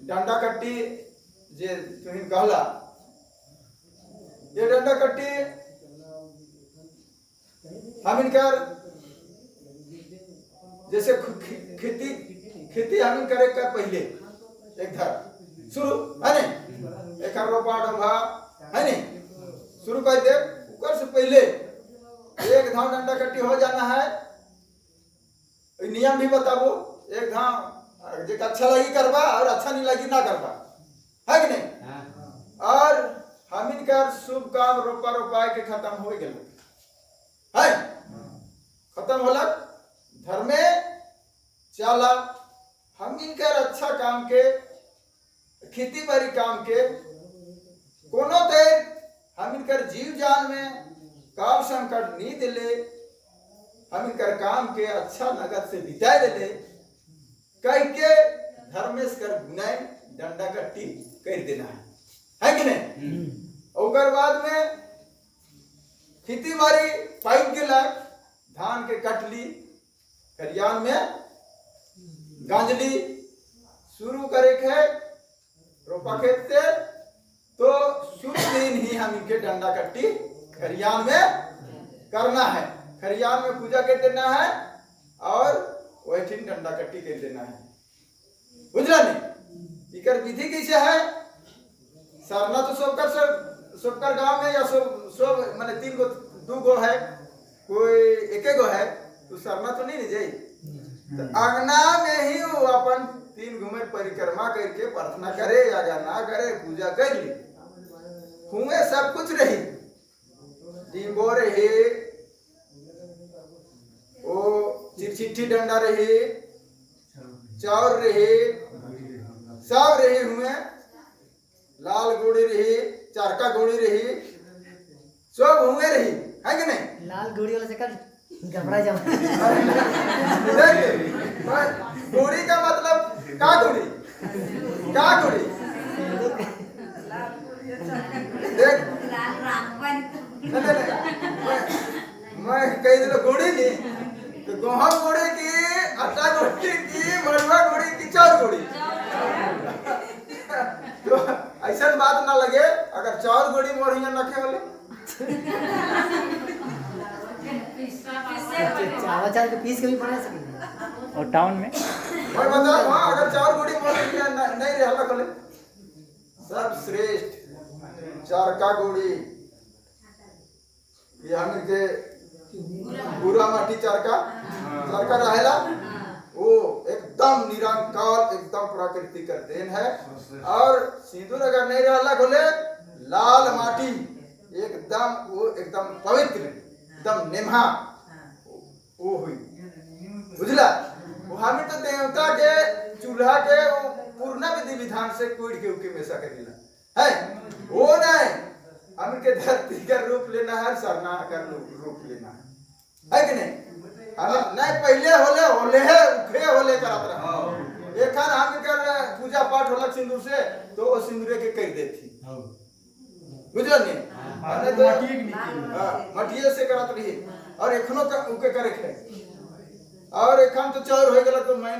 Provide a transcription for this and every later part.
डंडा कट्टी जे तुहिन कहला, ये डंडा कट्टी हम इनकर जैसे खेती खेती हम करे का पहले एक धर शुरू है नहीं, एक रोपा डंभा है नहीं शुरू कर दे, ऊपर से पहले एक धाव डंडा कट्टी हो जाना है। ई नियम भी बताबो, एक धाव जे अच्छा लगी करबा और अच्छा नहीं लगी ना करबा, है कि नहीं? और हम इनकर शुभ काम रोपा रोपाए के खत्म हो गए है, खत्म होला धर्मे चला। हम इनकर अच्छा काम के खेती बाड़ी काम के कोनो देर हम इनकर जीव जान में काल संकट नहीं दिले, हम इनकर काम के अच्छा नगद से बिताए दिले कह के धर्मेश कर गुनाई डंडा कट्टी कर देना है कि नहीं? ओकर बाद में खेती बाड़ी पाइक गेलक, धान के कटली, खरियान में गांजली शुरू करे के रोपा खेत से, तो शुरू दिन ही हम इनके डंडा कट्टी खरियान में करना है, खरियान में पूजा कर देना है और वही ठिन डंडा कट्टी कर देना है। बुझला नहीं? इकर विधि कैसे है? सरना तो सबकर सब सबकर गांव में या सब सब माने तीन गो दू गो है, कोई एके गो है, तो सरना तो नहीं जाई, तो अंगना में ही वो अपन तीन घुमे परिक्रमा करके प्रार्थना करे या ना करे पूजा कर ली, हुए सब कुछ रही, डिम्बो रही, वो चिरचिट्ठी डंडा रही, चाउर रही, सब रही हुए, लाल गुड़ी रही, चारका गुड़ी रही, सब हुए रही, है कि नहीं? लाल गुड़ी वाला चक्कर घबरा जाओ। देख, गुड़ी का मतलब का गुड़ी, का गुड़ी देख। नहीं नहीं नहीं, मैं कह दिलो गुड़ी नहीं तो गेहूं गुड़ी की, आटा गुड़ी की, मड़ुआ गुड़ी की, चाउर गुड़ी, तो ऐसा बात ना लगे अगर चाउर गुड़ी मोर हियां नखे होले। चावल चावल के पीस के भी बना सकेंगे। और टाउन में मैं बता, हाँ, अगर चाउर गुड़ी मोर हियां नहीं रहला होले, सब श्रेष्ठ चारका गुड़ी, ये हम के पूरा माटी चारका चारका रहेला, वो एकदम निरंकार एकदम प्रकृति का देन है। और सिंदूर अगर नहीं रहला खोले, लाल माटी एकदम वो एकदम पवित्र एकदम नेमहा वो हुई, बुझला? वो हमें तो देवता के चूल्हा के वो पूर्ण विधि विधान से कूड़ के उके मेसा करेला है, वो नहीं, हम के धरती का रूप लेना है, सरना का रूप लेना है कि नहीं? हम नहीं पहले होले होले है उखे होले करत रहा, एखन हम कर पूजा पाठ होला सिंदूर से तो वो सिंदूरे के कर देती, बुझल नहीं? नहीं तो हाँ, मटिए से करत रही और एखनो उके करे के और एखन तो चाउर हो गेला तो मैं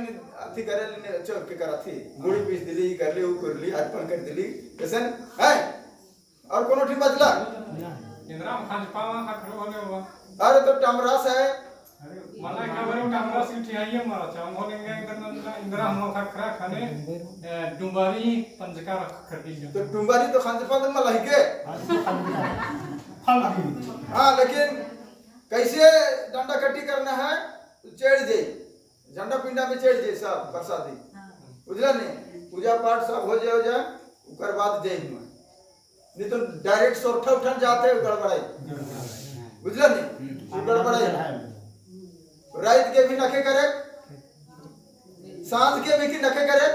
अथी करे ले चाउर के करत थी, गुड़ी पीस दिली, ई कर ली, ऊ कर ली, अर्पण कर दिली ऐसन है। और कोनो ठीक बचला? इंद्राम खांज पावा खखरो होने हुआ। अरे तो टमरस है। मला खबर टमरस की ठियाई मारा चाह होने इंद्रा इंद्रा हम खखरा खाने डुंबारी पंजका रख कर दी। तो डुंबारी तो खांज पा तो मलाई के, हाँ, लेकिन कैसे डंडा कट्टी करना है? चढ़ जाए झंडा पिंडा में, चढ़ जाए सब प्रसादी, बुझला नहीं? पूजा पाठ सब हो जाए, हो जाए उकर बाद जय हुआ, नहीं तो डायरेक्ट सोरठा उठन जाते हैं, गड़बड़ाई, बुझला नहीं? वो गड़बड़ाई। रात के भी नखे करे, सांझ के भी की नखे करे,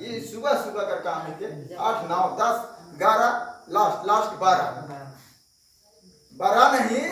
ये सुबह सुबह का काम है के 8, 9, 10, 11, लास्ट लास्ट 12, 12 नहीं।